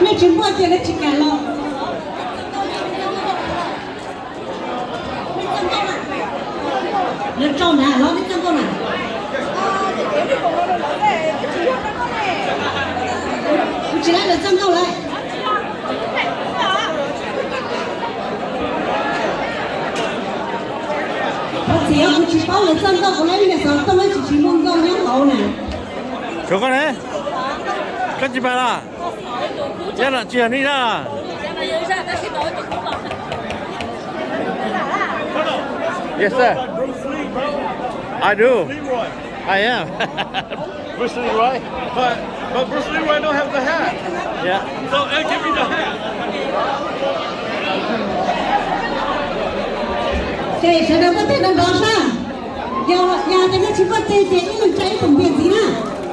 Nej tsis muaj ces nej tsis kam los. Lawv tso nrad los nej txawj nkauj na. Kuv tsis laib lawv txawj nkauj lawm. Thov txim, kuv tsis paub lawv txawj nkauj, kuv laib niag xov tooj ib tsis tsis muaj nkauj nyob hauv na. Suav koj ne, koj tsis pais los? Yog no tsis yog nej zaj. Yes, sir. I do. I am. Bruce Leroy. But, but Bruce Leroy don't have the hat. Yeah. So, hey, give me the hat. Ces sawv daws npaj teg nrov nrov sab. Yog, yog tias nej tsis npaj teg ces ib leeg tsa ib poom npias ntxiv na.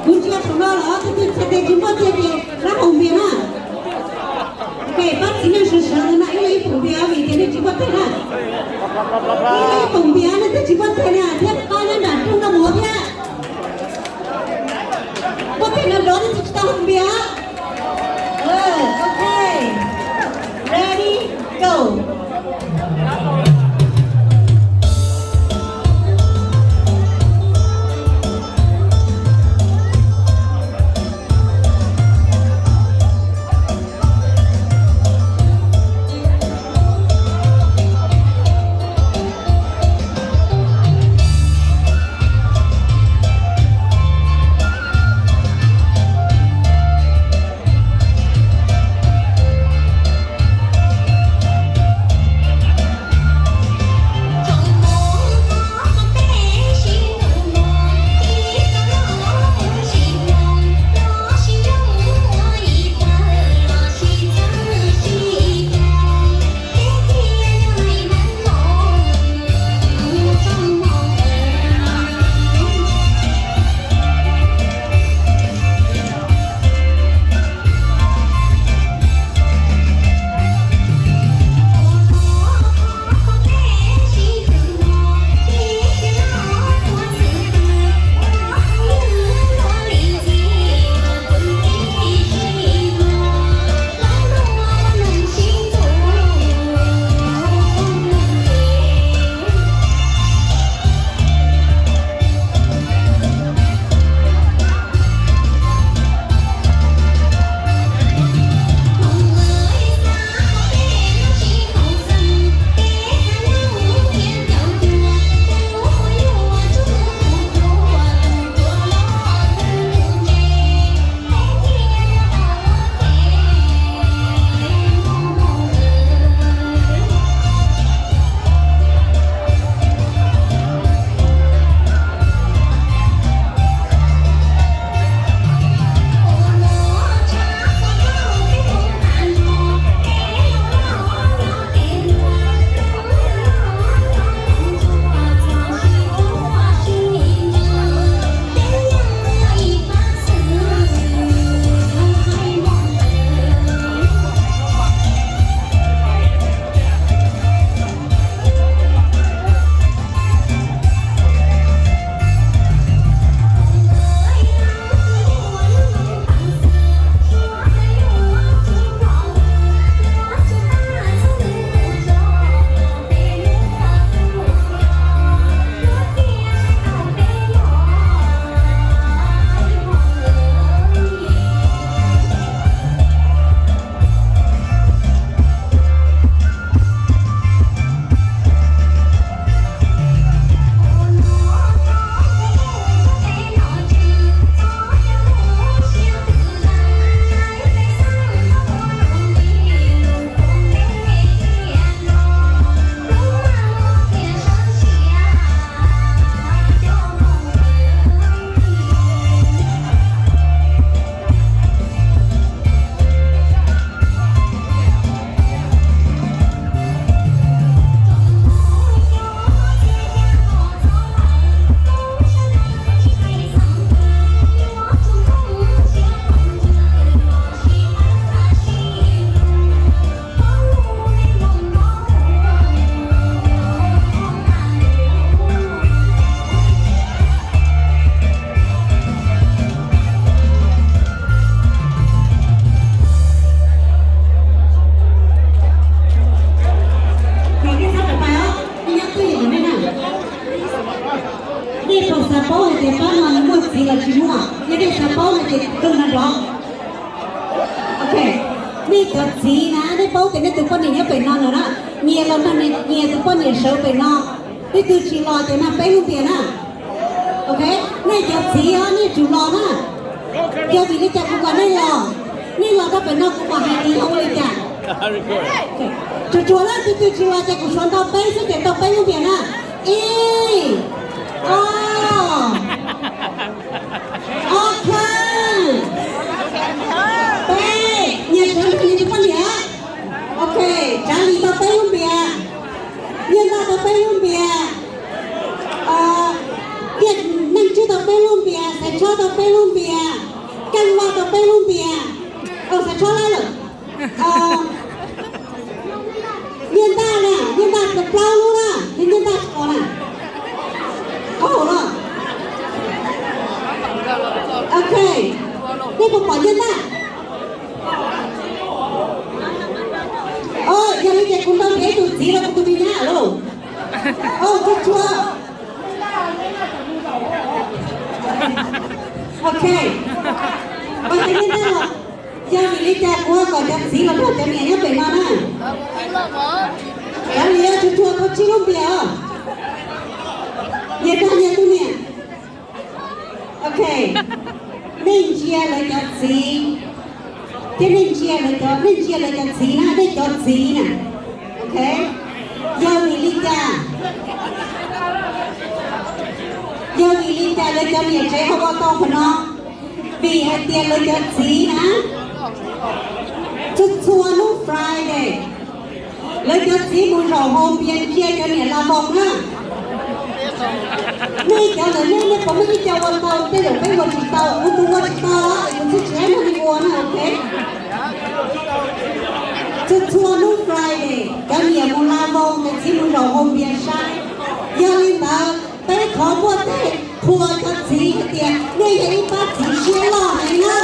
Kuv ntsia saum no los tus twg txhais tes tsis npaj teg ces rab haus npias na. Ok, pab txiv neej sawv sawv ntawd na, ib leeg ib poom npias vim tias nej tsis npaj teg na. Ib leeg ib poom npias, nej twb tsis npaj teg na, thiab qab nyob nram rooj nroj muav thiab. Npaj teg nrov nrov, nej twb tsis tau haus npias. Ok, ready, go. Nej cov txiv na, nej paub tias nej tus poj niam nyob pem no lawm na, nyias los nrog nyias tus poj niam sawv pem no. Leej twg tsis los ces mag peb lub npias na. Ok, nej cov txiv os, nej tsum los na. Yog vim li cas kuv kom nej los? Nej los rau pem no kuv mam hais tias yog ua li cas. Tsuas tsuas leej twg twg tsis los ces kuv suav ntaus peb xwb ces tau peb lub npias na. Ib, ob, ob kheej, peb, nyias sawv nrog nyias tus poj niam. Ok, Tsav Lis tau peb lub npias, Nyiaj Ntaj tau peb lub npias, Tiaj Neej Tswb tau peb lub npias, Xaiv Tshob tau peb lub npias, Keej Vaj tau peb lub npias. Xaiv Tshob lawm. Nyiaj Ntaj na, Nyiaj Ntaj tau plaub lub na, yog Nyiaj Ntaj tsis pom na. Qhov hauv no. Ok, nej puas pom Nyiaj Ntaj? Yog li ces kuv nrog nrhiav ib tug txiv los kuv tus me nyab lauj. Tsuas tsuas. Ok, ua txiv Nyiaj Ntaj los. Yog vim li cas kuv ho kom cov txiv los nrog cov niam nyob pem no na? Kav liam, tsuas tsuas tau tsib lub npias os. Nyias nrog nyias tus niam. Ok, nej ntsia lawv cov txiv, thiab nej ntsia lawv cov, nej ntsia lawv cov txiv na, nej cov txiv na. Ok, yog vim li cas, yog vim li cas lawv cov niam tsev ho ua tau qhov no? Vim hais tias lawv cov txiv na, txhua txhua hnub Friday lawv cov txiv mus zaum hau npias ntsia cov niam la voos na. Nej cov ntawm nej, nej puas muaj ib co ua tau? Tej zaum peb ua tsis tau, kuv tus ua tsis tau es kuv thiaj tsis hais nrog nej ua na, ok. Txhua txhua hnub Friday cov niam mus la voos, cov txiv mus zaum hau npias saib. Yog li ntawd peb thov muaj tej qhua cov txiv hais tias nej yog ib pab txiv siab loj heev na.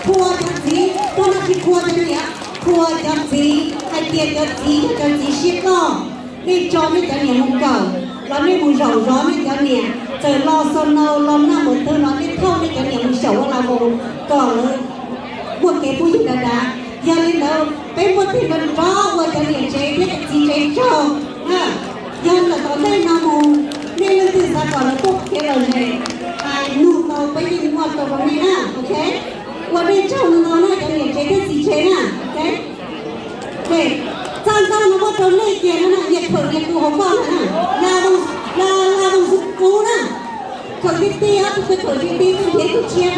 Qhua cov txiv, koj no tsis qhua cov niam, qhua cov txiv hais tias cov txiv yog cov txiv siab loj. Nej tso nej cov niam mus kawm los nej mus zaum zov nej cov niam, txawm los xaus naus los noj mus twg los nej thauj nej cov niam mus xyaum ua la voos kom lawv muaj kev phooj ywg dav dav. Yog li ntawd peb muaj tej nrov nrov ua cov niam tsev thiab cov txiv tsev tsaug na. Yog ntawm tom ntej no mus nej leej twg xav kom lawv tuaj kev lom zem, hais nug tau peb yeej muaj tau rau nej na, ok. Ua nej tsaug ntau ntau na cov niam tsev thiab txiv tsev na, ok. Txaj nkauj no muab rau nej kiag no na, nyias khawm nyias tus hauv koj na, la la la xu kuv na. Khawm tib tib, ob tug khawm tib tib, nrhiav tus tshiab rau